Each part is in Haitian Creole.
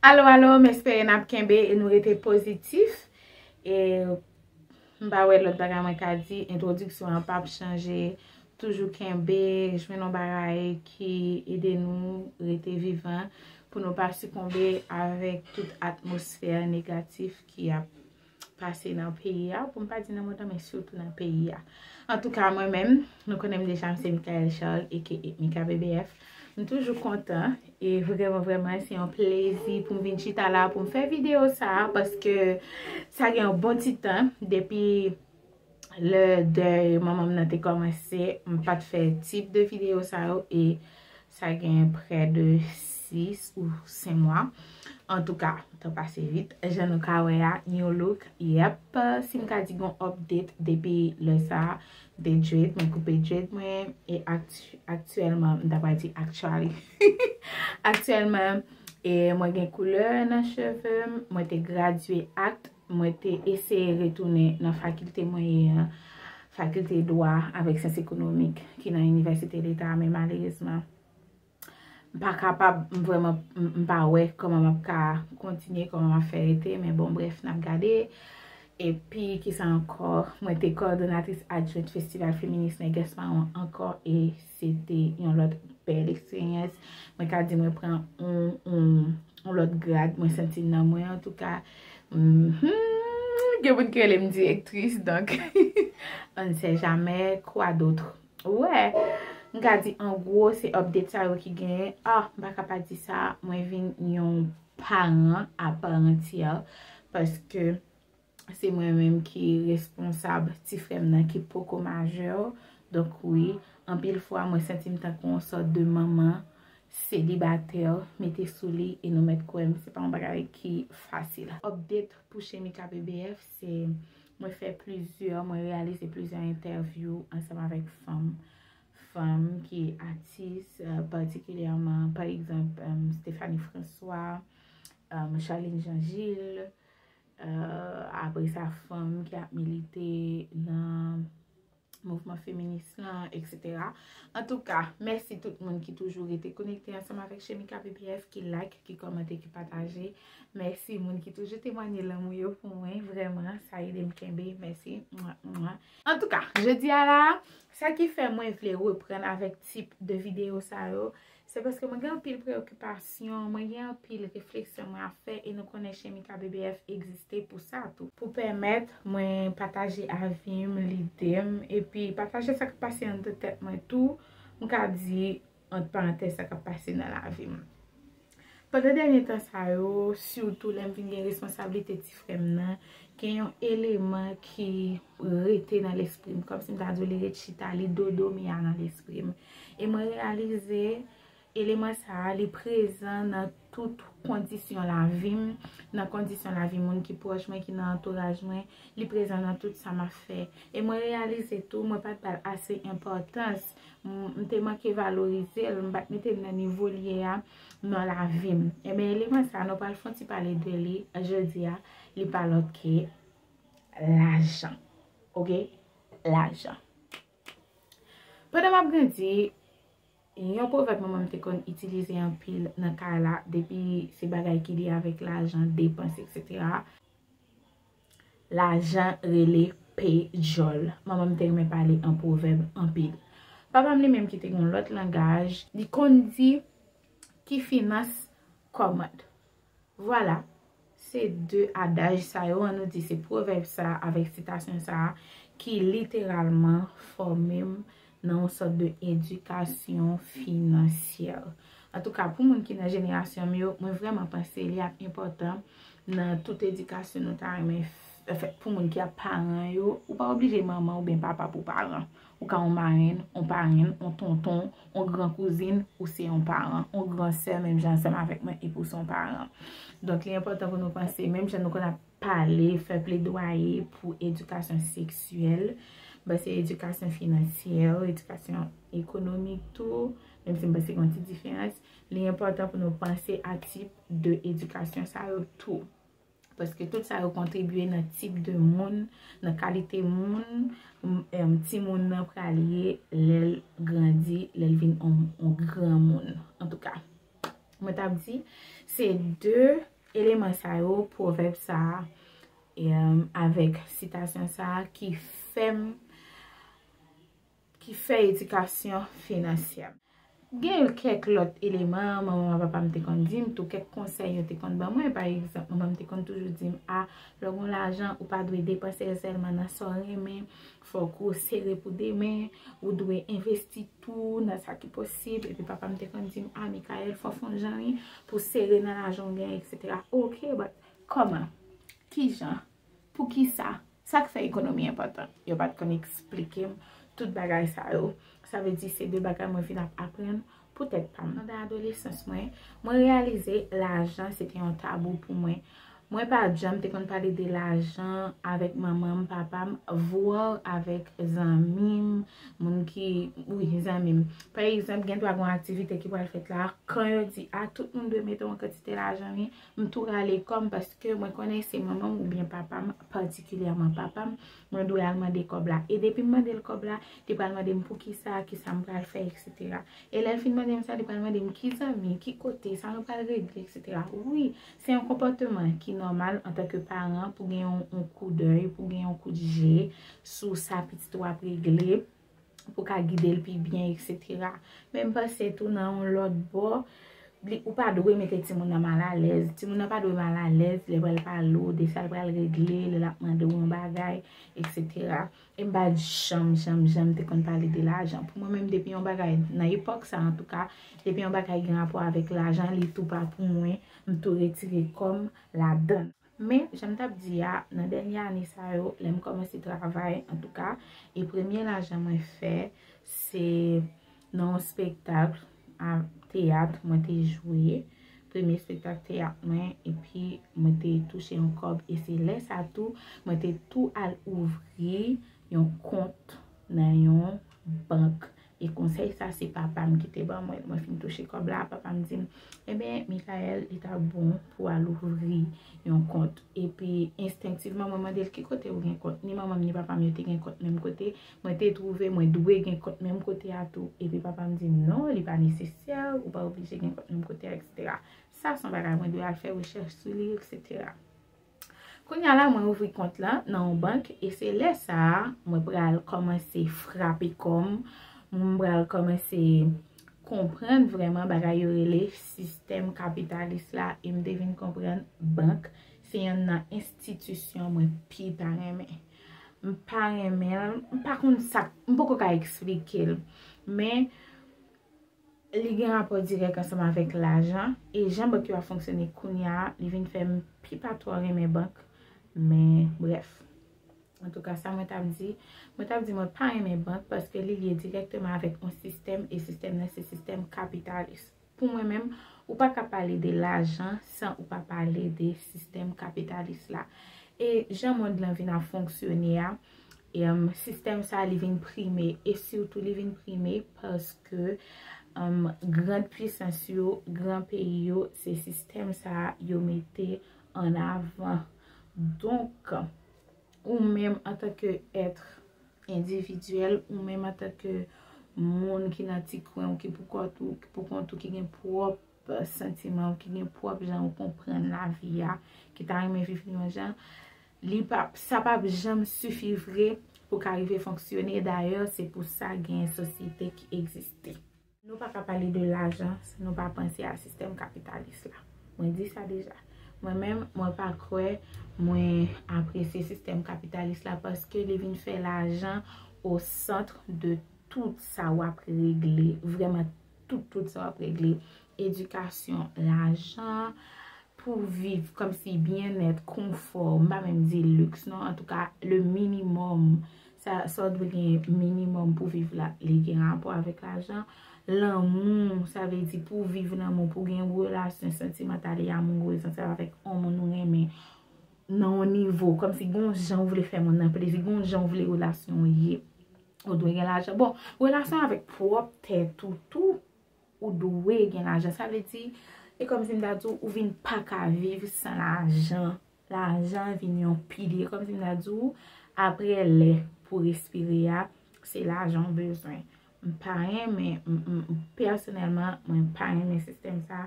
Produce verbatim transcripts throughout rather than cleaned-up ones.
Alo, alo, m espere n ap kenbe e nou rete pozitif. E m pa wè lòt bagay mwen ka di, entwodiksyon an p ap chanje. Toujou kenbe, jwenn yon bagay ki ede nou rete vivan, pou nou pa sikonbe avèk tout atmosfè negatif ki ap pase nan peyi a, pou m pa di nan mond lan, men sitou nan peyi a. Antouka, mwen menm, nou konnen m deja, m se Michaelle Charles, aka Mika B B F. M toujou kontan, e vrèman, vrèman, se yon plezi pou m vin chita la, pou m fè videyo sa a, paske sa gen yon bon ti tan, depi lè dèy manman m nan te kòmanse, m pa t fè tip de videyo sa yo, e sa gen prè de sis ou senk mwa. Antouka, tan pase vit. Jan nou ka wè a, new look, yep, si m ka di gon update depi lè sa a, de dread, mwen koupe dread mwen, e akti-, aktyèlman, m ta pral di actually. Aktyèlman, e mwen gen koulè nan cheve m, mwen te gradye act, mwen te eseye retounen nan fakilte mwen ye an, fakilte dwa avèk syans ekonomik ki nan Inivèsite Leta, men malerezman, m pa kapab, m vrèman, m m pa wè kòman m ap ka kontinye, kòman m ap fè rete, men bon, brèf, n ap gade. Epi, kisa ankò? Mwen te kòdonatris adjwent Festival Feminis Nègès Mawon ankò, e se te yon lòt bèl eksperyans. Mwen ka di mwen pran yon, yon, yon lòt grad, mwen santi l nan mwen, antouka. Mhm. Gen moun ki rele m direktris, donk, on ne sait jamais, quoi d'autre? Wè, m ka di an gwo, se update sa yo ki genyen. Ah, m pa ka pa di sa, mwen vin yon paran a pa antyè, paske se mwen menm ki responsab ti frè m nan ki poko majè. Donk wi, anpil fwa mwen santi m tankou yon sòt de manman selibatè, mete sou li, e nou mèt kwè m, se pa yon bagay ki fasil. Update pou Shemika B B F, se mwen fè plizyè, mwen reyalize plizyè entèvyou ansanm avèk fanm, fanm ki atis, euh, patikilyèman, pa egzanp, euh, Stéphanie François, euh, Charline Jean Gilles, euh, apre sa, fanm ki ap milite nan mouvman feminis lan, etsetera. Antouka, mèsi tout moun ki toujou rete konekte ansanm avèk Shemika B B F, ki like, ki kòmante, ki pataje. Mèsi moun ki toujou temwanye lanmou yo pou mwen. Vrèman, sa ede m kenbe. Mèsi. Mwa, mwa. Antouka, jodi a la, sa ki fè mwen vle reprann avèk tip de videyo sa yo, se paske mwen gen anpil preyokipasyon, mwen gen anpil refleksyon mwen ap fè, e nou konnen Shemika B B F egziste pou sa tou. Pou pèmèt mwen pataje avi m, lide m, epi pataje sa k ap pase anndan tèt mwen tou, m ka di, ant parantèz, sa k ap pase nan lavi m. Pandan dènye tan sa yo, sitou lè m vin gen responsablite ti frè m nan, gen yon eleman ki rete nan lespri m, kòmsi m ta di w li ret chita, li dodomi a nan lespri m. E mwen reyalize eleman sa a, li prezan nan tout kondisyon lavi m, nan kondisyon lavi moun ki pwòch mwen, ki nan antouraj mwen, li prezan nan tout sa m ap fè. E mwen reyalize tou, mwen pa t ba l ase enpòtans, m, m te manke valorize l, m pa t mete l nan nivo l ye a nan lavi m. Ebyen, eleman sa a, nou pral fè yon ti pale de li jodi a, li pa lòt ke lajan. Oke? Lajan. Pandan m ap grandi, yon pwovèb manman m te konn itilize anpil nan kay la, depi se bagay ki lye avèk lajan, depans, etsetera. Lajan rele pe djòl. Manman m te renmen pale an pwovèb anpil. Papa m li menm ki te gen yon lòt langaj, li konn di ki finans kòmand. Vwala, se de adaj sa yo, an nou di se pwovèb sa a avèk sitasyon sa a ki literalman fòme m nan yon sòt de edikasyon finansyè. Antouka, pou moun ki nan jenerasyon m yo, mwen vrèman panse li ap enpòtan nan tout edikasyon nou ta renmen f-, fè pou moun ki ap paran yo. Ou pa oblije manman oubyen papa pou paran. Ou ka yon marenn, yon parenn, yon tonton, yon gran kouzin, ou se yon paran, yon gran sè, menm jan ansanm avèk mwen, epi ou se yon paran. Donk, li enpòtan pou nou panse, menm jan nou konn ap pale, fè pledwaye pou edikasyon seksyèl, ben, se edikasyon finansyè, edikasyon ekonomik tou, menm si m panse gen yon ti diferans, li enpòtan pou nou panse a tip de edikasyon sa yo tou. Paske tout sa yo kontribye nan tip de moun, nan kalite moun, m, em, timoun nan pral ye lè l grandi, lè l vin on, on granmoun. Antouka, mwen t ap di, se de eleman sa yo, pwovèb sa a, e, avèk sitasyon sa a ki fè m, ki fè edikasyon finansyè. Gen kèk lòt eleman, manman m ak papa m te konn di m, tou kèk konsèy yo te konn ban mwen. Pa egzanp, manman m te konn toujou di m, a, lè w gen lajan, ou pa dwe depanse l sèlman nan sa w renmen, fòk ou sere pou demen, ou dwe envesti tou nan sa ki posib. Epi papa m te konn di m, a, Michaëlle, fò w fè yon jan wi, pou w sere nan lajan w genyen, et cetera. Oke, but kòman? Kijan? Poukisa? Sa k fè ekonomi enpòtan? Yo pa t konn eksplike m tout bagay sa yo. Sa vle di se de bagay mwen vin ap aprann pou tèt pa m. Pandan adolesans mwen, mwen reyalize lajan se te yon tabou pou mwen. Mwen pa janm te konn pale de lajan avèk manman m, papa m, voire avèk zanmi m, moun ki, wi, zanmi m. Pa egzanp, gen dwa gen yon aktivite ki pral fèt la, kan yo di, a, tout moun dwe mete yon kantite lajan, wi, m tou rale kò m paske mwen konnen se manman m oubyen papa m, patikilyèman papa m, mwen dwe al mande kòb la. E depi m mande l kòb la, li pral mande m poukisa, kisa m pral fè, et cetera. E lè l fin mande m sa, li pral mande m ki zanmi, ki kote, sa nou pral regle, et cetera. Wi, se yon konpòteman ki nòmal antanke paran pou gen yon, yon koudèy, pou gen yon kout je sou sa pitit ou ap regle, pou ka gide l pi byen, et cetera. Men m panse tou nan yon lòt bò, li, ou pa dwe mete timoun nan malalèz. Timoun nan pa dwe malalèz lè l pral pale w de sa l pral regle, lè l ap mande w yon bagay, et cetera. E m pa janm, janm, janm te konn pale de lajan. Pou mwen menm, depi yon bagay, nan epòk sa antouka, depi yon bagay gen rapò avèk lajan, li tou pa pou mwen, m tou retire kò m ladan l. Men, jan m t ap di a, nan dènye ane sa yo, lè m kòmanse travay, antouka, e premye lajan mwen fè, se nan yon spektak a teyat mwen te jwe, premye spektak teyat mwen, epi mwen te touche yon kòb, e se lè sa tou, mwen te tou al ouvri yon kont nan yon bank. E konsèy sa, se papa m ki te ban mwen l. Mwen fin touche kòb la, papa m di m, ebyen, Michaëlle, li ta bon pou w al ouvri yon kont. Epi, enstenktivman, mwen mande l, ki kote ou gen kont? Ni manman m, ni papa m, yo te gen kont menm kote. Mwen te twouve mwen dwe gen kont menm kote a tou. Epi, papa m di m, non, li pa nesesè, ou pa oblije gen kont menm kote a, et cetera. Sa se yon bagay mwen dwe al fè rechèch sou li, et cetera. Kounye a la, mwen ouvri kont lan nan yon bank, e se lè sa a, mwen pral kòmanse frape kò m, mwen pral kòmanse konprann vrèman bagay yo rele sistèm kapitalis la, e m te vin konprann bank se yonn nan enstitisyon mwen pi pa renmen. M pa renmen l, m pa konn sa, m poko ka eksplike l. Men, li gen rapò dirèk ansanm avèk lajan, e jan bank yo ap fonksyone kounye a, li vin fè m pi pa twò renmen bank, men brèf. Antouka, sa mwen t ap di, mwen t ap di mwen pa renmen bank paske li lye dirèkteman avèk yon sistèm, e sistèm nan se sistèm kapitalis. Pou mwen menm, ou pa ka pale de lajan san ou pa pale de sistèm kapitalis la. E jan mond lan vin ap fonksyone a, e, um, sistèm sa a, li vin prime, e sitou li vin prime paske, um, gran pwisans yo, gran peyi yo, se sistèm sa a yo mete an avan. Donk, ou menm antanke èt endividyèl, ou menm antanke moun ki nan ti kwen ou, ki pou kont ou, ki pou kont ou, ki gen pwòp santiman ou, ki gen pwòp jan ou konprann lavi a, ki ta renmen viv li yon jan, li pa, sa p ap janm sifi vre pou ka rive fonksyone. Dayè, se pou sa gen sosyete ki egziste. Nou pa ka pale de lajan san nou pa panse a sistèm kapitalis la. Mwen di sa deja. Mwen menm, mwen pa kwè mwen apresye sistèm kapitalis la paske li vin fè lajan o sant de tout sa w ap regle. Vrèman, tout, tout sa w ap regle. Edikasyon, lajan, pou viv, kòmsi byennèt, konfò, m pa menm di liks non, antouka, le minimòm, sa, sa w dwe gen minimòm pou viv la, li gen rapò avèk lajan. Lanmou, sa vle di pou viv lanmou, pou gen relasyon santimantal e amourez ansanm avèk yon moun ou renmen nan yon nivo, kòmsi gen yon jan ou vle fè moun nan plezi, gen yon jan ou vle relasyon w ye, ou dwe gen lajan. Bon, relasyon avèk pwòp tèt ou tou, ou dwe gen lajan. Sa vle di, e kòmsi m ta di w, ou vin pa ka viv san lajan. Lajan vin yon pilye. Kòmsi m ta di w, apre lè pou respire a, se lajan w bezwen. M pa renmen, m, m, m, pèsonèlman, mwen pa renmen sistèm sa.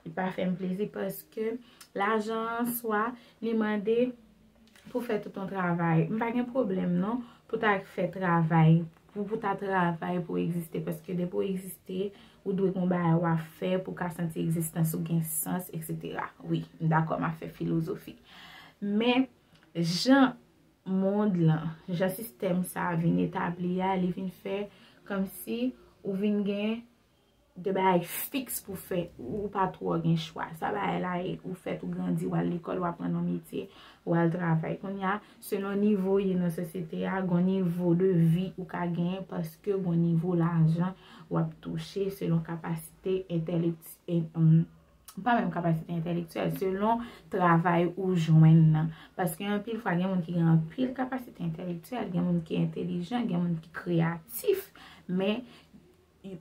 Li pa fè m plezi paske lajan an swa li mande pou fè tout yon travay. M pa gen pwoblèm non pou ta fè travay, pou, pou ta travay pou egziste, paske depi w egziste, ou dwe gen yon bagay w ap fè pou ka santi egzistans ou gen sans, etsetera. Wi, m dakò, m ap fè filozofi. Men, jan mond lan, jan sistèm sa a vin etabli a, li vin fè kòmsi ou vin gen de bagay fiks pou fè, ou pa twò gen chwa. Sa bagay la ye, ou fèt, ou grandi, w al lekòl, w aprann yon metye, w al travay. Kounye a, selon nivo w ye nan sosyete a, gon nivo de vi ou ka genyen paske gon nivo lajan w ap touche selon kapasite entèlekti-, e, um, pa menm kapasite entèlektyèl, selon travay ou jwenn nan. Paske anpil fwa, gen moun ki gen anpil kapasite entèlektyèl, gen moun ki entelijan, gen moun ki kreyatif, men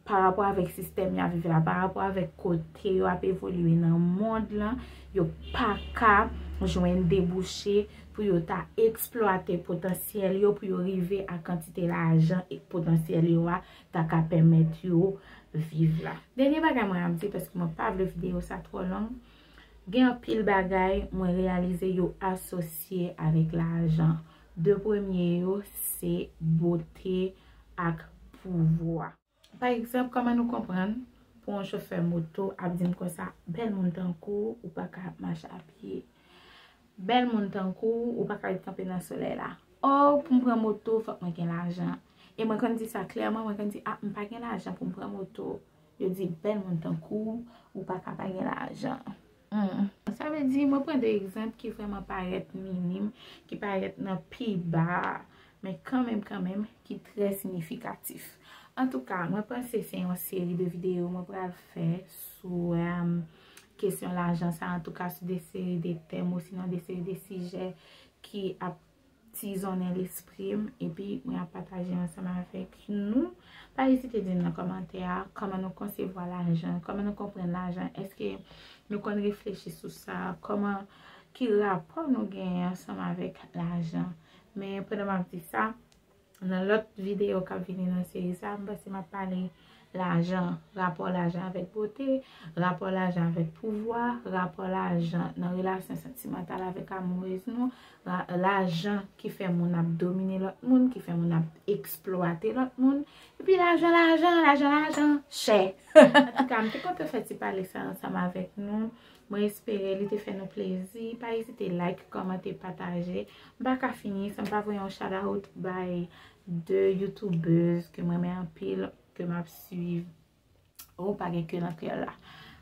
pa rapò avèk sistèm y ap viv la, pa rapò avèk kote yo ap evolye nan mond lan, yo pa ka jwenn debouche pou yo ta eksplwate potansyèl yo, pou yo rive a kantite lajan e potansyèl yo a ta ka pèmèt yo viv la. Dènye bagay mwen ap di, paske mwen pa vle videyo sa twò long, gen anpil bagay mwen reyalize yo asosye avèk lajan. De premye yo, se bote ak pouvwa. Pa egzanp, kòman nou konprann pou yon chofè moto ap di m konsa, "Bèl moun tankou w, ou pa ka ap mache a pye. Bèl moun tankou w, ou pa ka ret kanpe nan solèy la. Ò, pou m pran moto, fòk mwen gen lajan." E mwen konn di sa klèman, mwen konn di, "A, m pa gen lajan pou m pran moto." Yo di, "Bèl moun tankou w, ou pa ka pa gen lajan." Hmm. Sa vle di, mwen pran de egzanp ki vrèman parèt minim, ki parèt nan pi ba, men kanmenm, kanmenm, ki trè siyifikatif. Antouka, mwen panse se yon seri de videyo mwen pral fè sou, em, kesyon lajan sa, antouka sou de seri de tèm, osinon de seri de sijè ki ap tizonnen lespri m, epi mwen ap pataje ansanm avèk nou. Pa ezite di m nan kòmantè a, kòman nou konsevwa lajan, kòman nou konprann lajan, èske nou konn reflechi sou sa, kòman, ki rapò nou genyen ansanm avèk lajan. Men pandan m ap di sa, nan lòt videyo k ap vini nan seri sa, m panse m ap pale lajan, rapò lajan avèk bote, rapò lajan avèk pouvwa, rapò lajan nan relasyon santimantal avèk amourèz nou, la-, lajan ki fè moun ap domine lòt moun, ki fè moun ap eksplwate lòt moun, epi lajan, lajan, lajan, lajan, chè. Antouka, m te kontan fè ti pale sa ansanm avèk nou. Mwen espere li te fè nou plezi. Pa ezite like, kòmante, pataje. M pa ka fini san m pa voye yon shout out bay de youtubèz ke m renmen anpil, ke m ap swiv. Oh, pa gen ke nan kreyòl la.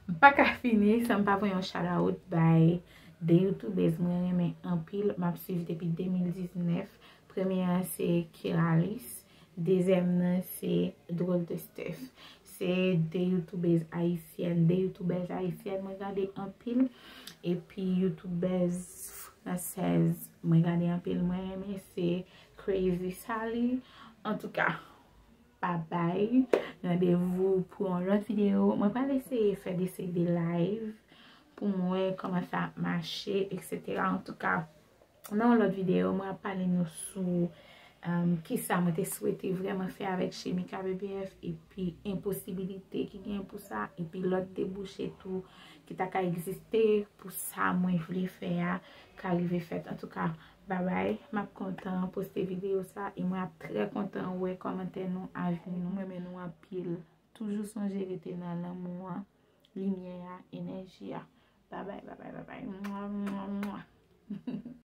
M pa ka fini san m pa voye yon shout out bay de youtubèz mwen renmen anpil, m ap swiv depi de mil diznèf. Premye a se Kiralis, dezyèm nan se Drôle de Steph. Se de youtubèz ayisyèn, de youtubèz ayisyèn mwen gade anpil. Epi youtubèz fransèz mwen gade anpil, mwen renmen se Crazy Sally. Antouka, babay. Randevou pou yon lòt videyo. Mwen pral eseye fè de seri de live pou m wè kòman sa ap mache, etsetera. Antouka, nan yon lòt videyo, mwen ap pale nou sou, um, kisa mwen te swete vrèman fè avèk Chemika B B F, epi enposibilite ki gen pou sa, epi lòt debouche tou ki ta ka egziste pou sa mwen vle fè a ka rive fèt. Antouka, babay, m ap kontan poste videyo sa e mwen ap trè kontan wè kòmantè nou, avi nou. M renmen nou anpil. Toujou sonje rete nan lanmou an, limyè a, enèji a. Babay, babay, babay.